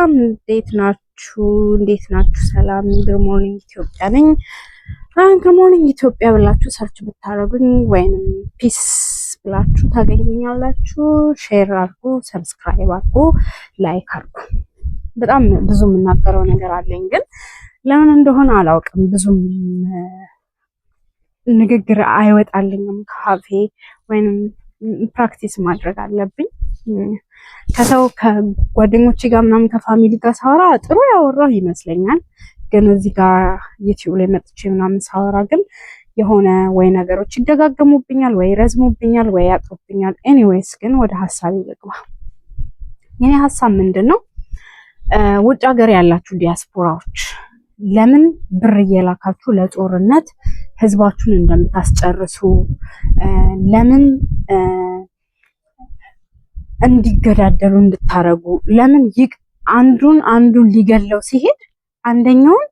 ሰላም፣ እንዴት ናችሁ? እንዴት ናችሁ? ሰላም፣ Good Morning ኢትዮጵያ ነኝ። Good Morning ኢትዮጵያ ብላችሁ search ብታደርጉኝ ወይንም Peace ብላችሁ ታገኙኛላችሁ። Share አድርጉ፣ subscribe አድርጉ፣ like አድርጉ። በጣም ብዙ የምናገረው ነገር አለኝ፣ ግን ለምን እንደሆነ አላውቅም። ብዙም ንግግር አይወጣልኝም ከአፌ፣ ወይንም practice ማድረግ አለብኝ። ከሰው ከጓደኞቼ ጋር ምናምን ከ family ጋር ሳወራ ጥሩ ያወራሁ ይመስለኛል። ግን እዚህ ጋር YouTube ላይ መጥቼ ምናምን ሳወራ ግን የሆነ ወይ ነገሮች ይደጋገሙብኛል፣ ወይ ይረዝሙብኛል፣ ወይ ያጥሩብኛል። Anyways ግን ወደ ሀሳቤ ልግባ። የኔ ሀሳብ ምንድን ነው? ውጭ ሀገር ያላችሁ ዲያስፖራዎች ለምን ብር እየላካችሁ ለጦርነት ህዝባችሁን እንደምታስጨርሱ፣ ለምን እንዲገዳደሉ እንድታረጉ፣ ለምን ይቅ አንዱን አንዱን ሊገለው ሲሄድ አንደኛውን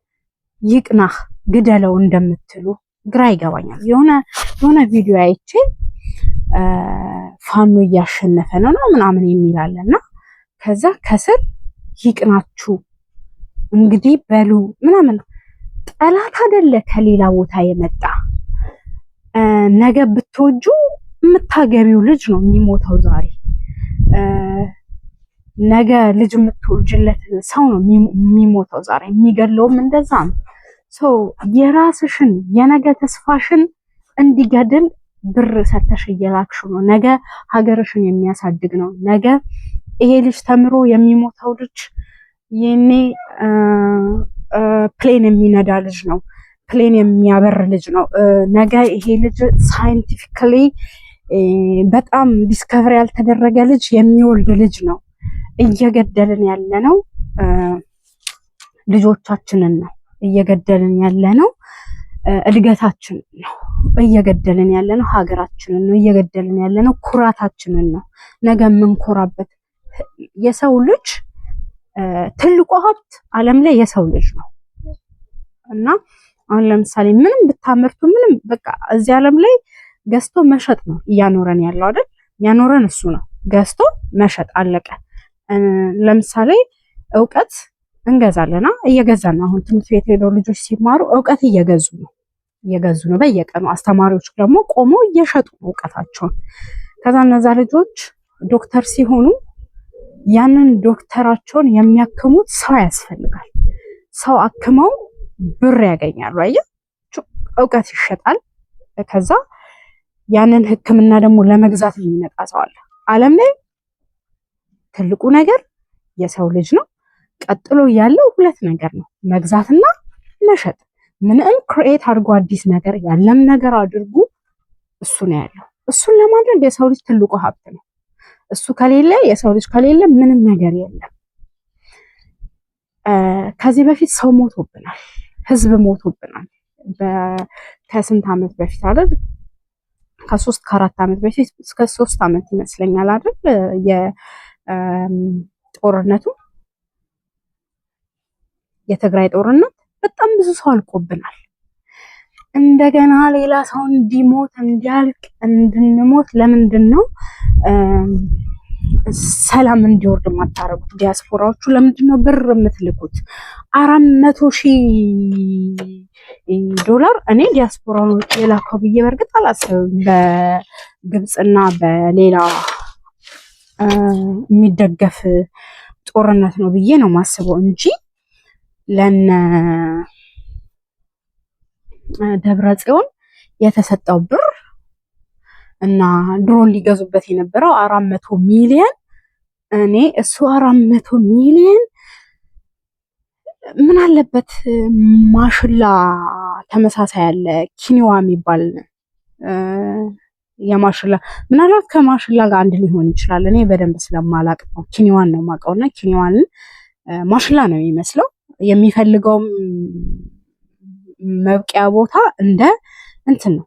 ይቅናህ ግደለው እንደምትሉ ግራ ይገባኛል። የሆነ ቪዲዮ አይቼ ፋኖ እያሸነፈ ነው ምናምን የሚል አለና ከዛ ከስር ይቅናችሁ እንግዲህ በሉ ምናምን። ጠላት አይደለ ከሌላ ቦታ የመጣ፣ ነገ ብትወጁ የምታገቢው ልጅ ነው የሚሞተው ዛሬ። ነገ ልጅ የምትወልጅለት ሰው ነው የሚሞተው ዛሬ። የሚገድለውም እንደዛ ነው። So የራስሽን የነገ ተስፋሽን እንዲገድል ብር ሰተሽ እየላክሽ ነው። ነገ ሀገርሽን የሚያሳድግ ነው። ነገ ይሄ ልጅ ተምሮ የሚሞተው ልጅ የኔ plane የሚነዳ ልጅ ነው። Plane የሚያበር ልጅ ነው። ነገ ይሄ ልጅ scientifically በጣም discovery ያልተደረገ ልጅ የሚወልድ ልጅ ነው። እየገደልን ያለነው ልጆቻችንን ነው። እየገደልን ያለነው እድገታችንን ነው። እየገደልን ያለነው ሀገራችንን ነው። እየገደልን ያለነው ኩራታችንን ነው። ነገ የምንኮራበት የሰው ልጅ ትልቁ ሀብት ዓለም ላይ የሰው ልጅ ነው። እና አሁን ለምሳሌ ምንም ብታመርቱ ምንም በቃ እዚህ ዓለም ላይ ገዝቶ መሸጥ ነው እያኖረን ያለው አይደል? ያኖረን እሱ ነው። ገዝቶ መሸጥ፣ አለቀ። ለምሳሌ እውቀት እንገዛለና እየገዛን ነው። አሁን ትምህርት ቤት ሄደው ልጆች ሲማሩ እውቀት እየገዙ ነው በየቀኑ። አስተማሪዎች ደግሞ ቆመው እየሸጡ ነው እውቀታቸውን። ከዛ እነዛ ልጆች ዶክተር ሲሆኑ ያንን ዶክተራቸውን የሚያክሙት ሰው ያስፈልጋል። ሰው አክመው ብር ያገኛሉ። አየህ፣ እውቀት ይሸጣል። ከዛ ያንን ሕክምና ደግሞ ለመግዛት የሚመጣ ሰው አለ። ዓለም ላይ ትልቁ ነገር የሰው ልጅ ነው። ቀጥሎ ያለው ሁለት ነገር ነው፣ መግዛትና መሸጥ። ምንም create አድርጎ አዲስ ነገር ያለም ነገር አድርጉ፣ እሱ ነው ያለው። እሱን ለማድረግ የሰው ልጅ ትልቁ ሀብት ነው። እሱ ከሌለ፣ የሰው ልጅ ከሌለ ምንም ነገር የለም። ከዚህ በፊት ሰው ሞቶብናል፣ ህዝብ ሞቶብናል። ከስንት ዓመት በፊት አይደል? ከ3 ከ4 ዓመት በፊት፣ እስከ 3 ዓመት ይመስለኛል አይደል? የጦርነቱ፣ የትግራይ ጦርነት በጣም ብዙ ሰው አልቆብናል። እንደገና ሌላ ሰው እንዲሞት፣ እንዲያልቅ፣ እንድንሞት ለምንድን ነው ሰላም እንዲወርድ የማታደርጉት? ዲያስፖራዎቹ ለምንድን ነው ብር የምትልኩት? 400,000 ዶላር እኔ ዲያስፖራው የላከው ብዬ በእርግጥ አላስብም። በግብፅና በሌላ የሚደገፍ ጦርነት ነው ብዬ ነው የማስበው እንጂ ለነ ደብረ ጽዮን የተሰጠው ብር እና ድሮን ሊገዙበት የነበረው 400 ሚሊየን፣ እኔ እሱ 400 ሚሊየን ምን አለበት ማሽላ ተመሳሳይ አለ quinoa የሚባል የማሽላ፣ ምናልባት ከማሽላ ጋር አንድ ሊሆን ይችላል። እኔ በደንብ ስለማላቅ ነው። Quinoa ን ነው የማውቀው እና quinoa ን ማሽላ ነው የሚመስለው። የሚፈልገውም መብቂያ ቦታ እንደ እንትን ነው፣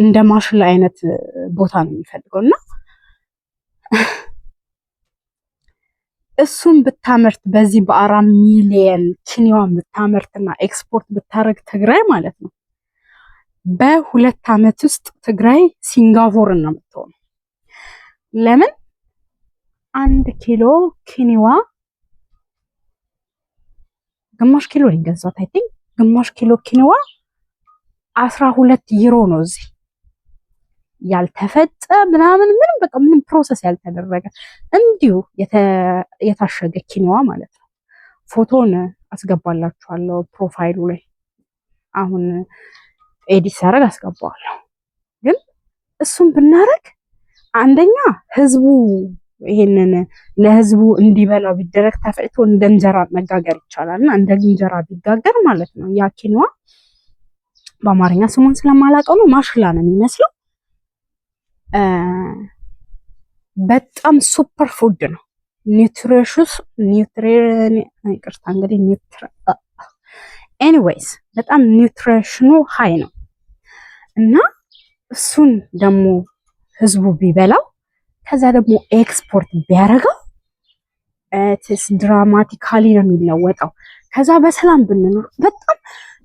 እንደ ማሽላ አይነት ቦታ ነው የሚፈልገው። እና እሱን ብታመርት፣ በዚህ በ4 ሚሊየን quinoa ን ብታመርትና ኤክስፖርት ብታደርግ ትግራይ ማለት ነው፣ በ2 ዓመት ውስጥ ትግራይ ሲንጋፖርን ነው የምትሆነው። ለምን? 1 ኪሎ quinoa ግማሽ ኪሎ ነው የገዛሁት። I think ግማሽ ኪሎ quinoa 12 ዩሮ ነው እዚህ፣ ያልተፈጨ ምናምን ምንም፣ በቃ ምንም process ያልተደረገ እንዲሁ የታሸገ quinoa ማለት ነው። ፎቶን አስገባላችኋለሁ profile ኡ ላይ፣ አሁን edit ሳደርግ አስገባዋለሁ። ግን እሱን ብናረግ አንደኛ ህዝቡ ይሄንን ለህዝቡ እንዲበላው ቢደረግ፣ ተፈጭቶ እንደ እንጀራ መጋገር ይቻላል እና እንደ እንጀራ ቢጋገር ማለት ነው። ያ quinoa በአማርኛ ስሙን ስለማላውቀው ነው፣ ማሽላ ነው የሚመስለው። በጣም super food ነው። Nutritious፣ ይቅርታ እንግዲህ፣ anyways በጣም nutrition ኑ high ነው እና እሱን ደግሞ ህዝቡ ቢበላው፣ ከዛ ደግሞ ኤክስፖርት ቢያደርገው it's dramatically ነው የሚለወጠው። ከዛ በሰላም ብንኖር፣ በጣም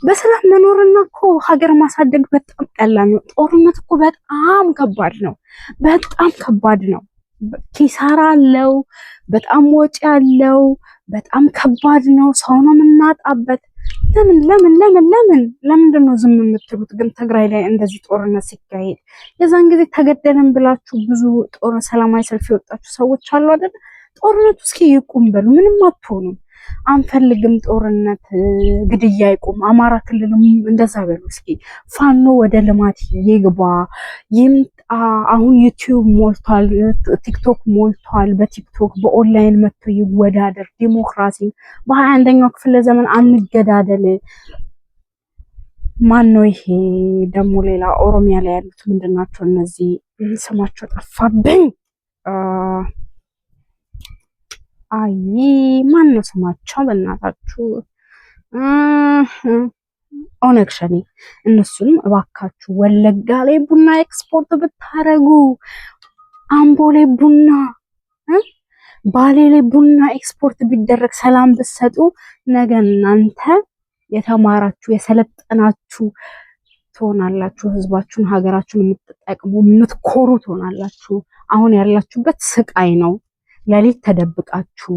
በሰላም መኖርና እኮ ሀገር ማሳደግ በጣም ቀላል ነው። ጦርነት እኮ በጣም ከባድ ነው። በጣም ከባድ ነው። ኪሳራ አለው። በጣም ወጪ አለው። በጣም ከባድ ነው። ሰው ነው የምናጣበት። ለምን ለምን ለምን ለምን ለምንድን ነው ዝም የምትሉት? ግን ትግራይ ላይ እንደዚህ ጦርነት ሲካሄድ የዛን ጊዜ ተገደልን ብላችሁ ብዙ ጦር ሰላማዊ ሰልፍ የወጣችሁ ሰዎች አሉ አይደል? ጦርነቱ እስኪ ይቁም በሉ። ምንም አትሆኑም። አንፈልግም ጦርነት፣ ግድያ ይቁም። አማራ ክልልም እንደዛ በሉ እስኪ። ፋኖ ወደ ልማት ይግባ ይምጣ። አሁን YouTube ሞልቷል፣ TikTok ሞልቷል። በ TikTok በ online መጥቶ ይወዳደር። ዲሞክራሲ፣ በ21ኛው ክፍለ ዘመን አንገዳደል። ማን ነው ይሄ ደግሞ? ሌላ ኦሮሚያ ላይ ያሉት ምንድን ናቸው እነዚህ? ስማቸው ጠፋብኝ። አይ ማን ነው ስማቸው? በእናታችሁ፣ ኦነግ ሸኔ፣ እነሱንም እባካችሁ ወለጋ ላይ ቡና ኤክስፖርት ብታረጉ፣ አምቦ ላይ ቡና፣ ባሌ ላይ ቡና ኤክስፖርት ቢደረግ፣ ሰላም ብትሰጡ፣ ነገ እናንተ የተማራችሁ የሰለጠናችሁ ትሆናላችሁ። ህዝባችሁን፣ ሀገራችሁን የምትጠቅሙ፣ የምትኮሩ ትሆናላችሁ። አሁን ያላችሁበት ስቃይ ነው። ሌሊት ተደብቃችሁ፣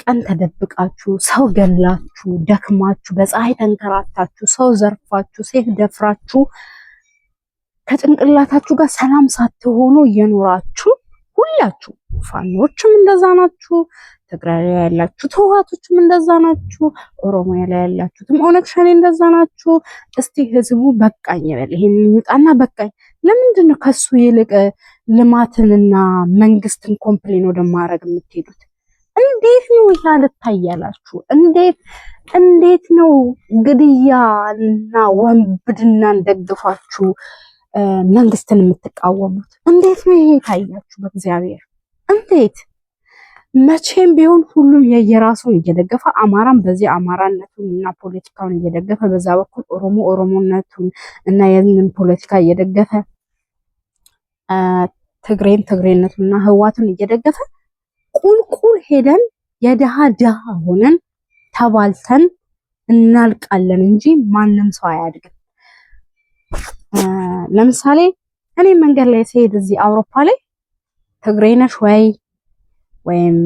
ቀን ተደብቃችሁ፣ ሰው ገላችሁ፣ ደክማችሁ፣ በፀሐይ ተንከራታችሁ፣ ሰው ዘርፋችሁ፣ ሴት ደፍራችሁ፣ ከጭንቅላታችሁ ጋር ሰላም ሳትሆኑ እየኖራችሁ፣ ሁላችሁ ፋኖችም እንደዛ ናችሁ። ትግራይ ላይ ያላችሁት ህወሓቶችም እንደዛ ናችሁ። ኦሮሚያ ላይ ያላችሁትም ኦነግ ሸኔ እንደዛ ናችሁ። እስቲ ህዝቡ በቃኝ ይበል፣ ይሄን ይውጣና በቃኝ። ለምንድን ነው ከሱ ይልቅ ልማትንና መንግስትን complain ወደ ማድረግ የምትሄዱት? እንዴት ነው ይሄ አልታያላችሁ? እንዴት እንዴት ነው ግድያና ወንብድናን ደግፋችሁ መንግስትን የምትቃወሙት? እንዴት ነው ይሄ ታያችሁ? በእግዚአብሔር እንዴት? መቼም ቢሆን ሁሉም የየራሱን እየደገፈ፣ አማራም በዚህ አማራነቱን እና ፖለቲካውን እየደገፈ፣ በዛ በኩል ኦሮሞ ኦሮሞነቱን እና ያንን ፖለቲካ እየደገፈ፣ ትግሬም ትግሬነቱን እና ህዋቱን እየደገፈ ቁልቁል ሄደን የድሃ ድሃ ሆነን ተባልተን እናልቃለን እንጂ ማንም ሰው አያድግም። ለምሳሌ እኔ መንገድ ላይ ስሄድ እዚህ አውሮፓ ላይ ትግሬ ነሽ ወይ ወይም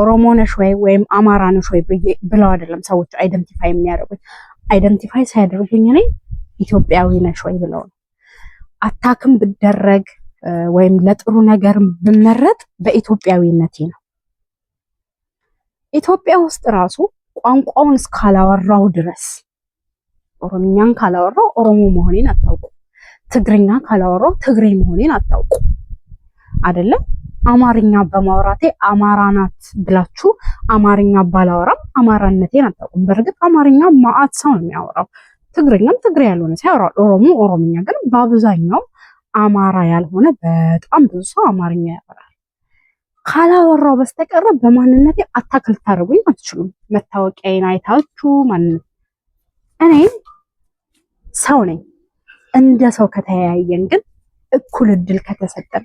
ኦሮሞ ነሽ ወይ ወይም አማራ ነሽ ወይ ብለው አይደለም ሰዎች identify የሚያደርጉኝ። Identify ሲያደርጉኝ እኔ ኢትዮጵያዊ ነሽ ወይ ብለው ነው። Attack ም ብደረግ ወይም ለጥሩ ነገርም ብመረጥ በኢትዮጵያዊነቴ ነው። ኢትዮጵያ ውስጥ ራሱ ቋንቋውን እስካላወራው ድረስ፣ ኦሮምኛን ካላወራው ኦሮሞ መሆኔን አታውቁ። ትግርኛ ካላወራው ትግሬ መሆኔን አታውቁ። አይደለም አማርኛ በማውራቴ አማራ ናት ብላችሁ፣ አማርኛ ባላወራም አማራነቴን አታውቁም። በእርግጥ አማርኛ ማአት ሰው ነው የሚያወራው። ትግርኛም ትግሬ ያልሆነ ሰው ያወራል። ኦሮሞ ኦሮምኛ፣ ግን በአብዛኛው አማራ ያልሆነ በጣም ብዙ ሰው አማርኛ ያወራል። ካላወራው በስተቀር በማንነቴ attack ልታደርጉኝ አትችሉም። መታወቂያዬን አይታችሁ ማንነት፣ እኔ ሰው ነኝ። እንደ ሰው ከተያየን ግን፣ እኩል እድል ከተሰጠን፣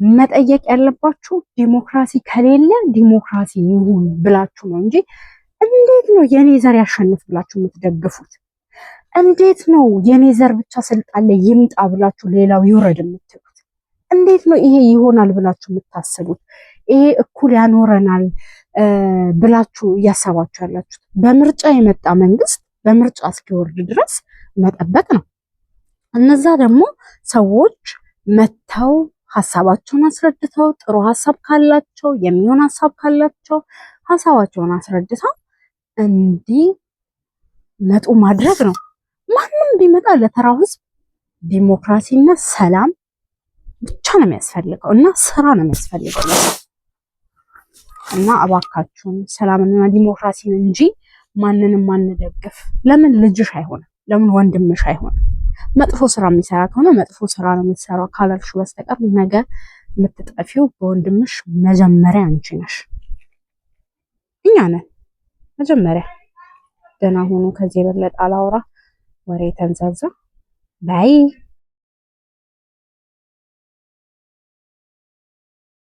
መጠየቅ ያለባችሁ ዲሞክራሲ ከሌለ ዲሞክራሲ ይሁን ብላችሁ ነው እንጂ እንዴት ነው የኔ ዘር ያሸንፍ ብላችሁ የምትደግፉት? እንዴት ነው የኔ ዘር ብቻ ስልጣን ላይ ይምጣ ብላችሁ ሌላው ይውረድ የምትሉት? እንዴት ነው ይሄ ይሆናል ብላችሁ የምታስቡት? ይሄ እኩል ያኖረናል ብላችሁ እያሰባችሁ ያላችሁት? በምርጫ የመጣ መንግስት በምርጫ እስኪወርድ ድረስ መጠበቅ ነው። እነዛ ደግሞ ሰዎች መጥተው ሀሳባቸውን አስረድተው፣ ጥሩ ሀሳብ ካላቸው፣ የሚሆን ሀሳብ ካላቸው ሀሳባቸውን አስረድተው እንዲመጡ ማድረግ ነው። ማንም ቢመጣ ለተራው ህዝብ ዲሞክራሲና ሰላም ብቻ ነው የሚያስፈልገው እና ስራ ነው የሚያስፈልገው። እና እባካችሁን ሰላምንና ዲሞክራሲን እንጂ ማንንም አንደግፍ። ለምን ልጅሽ አይሆንም? ለምን ወንድምሽ አይሆንም? መጥፎ ስራ የሚሰራ ከሆነ መጥፎ ስራ ነው የምትሰራው ካላልሽ በስተቀር ነገ የምትጠፊው በወንድምሽ መጀመሪያ አንቺ ነሽ፣ እኛ ነን መጀመሪያ። ደህና ሁኑ። ከዚህ የበለጠ አላውራ፣ ወሬ ተንዛዛ። Bye.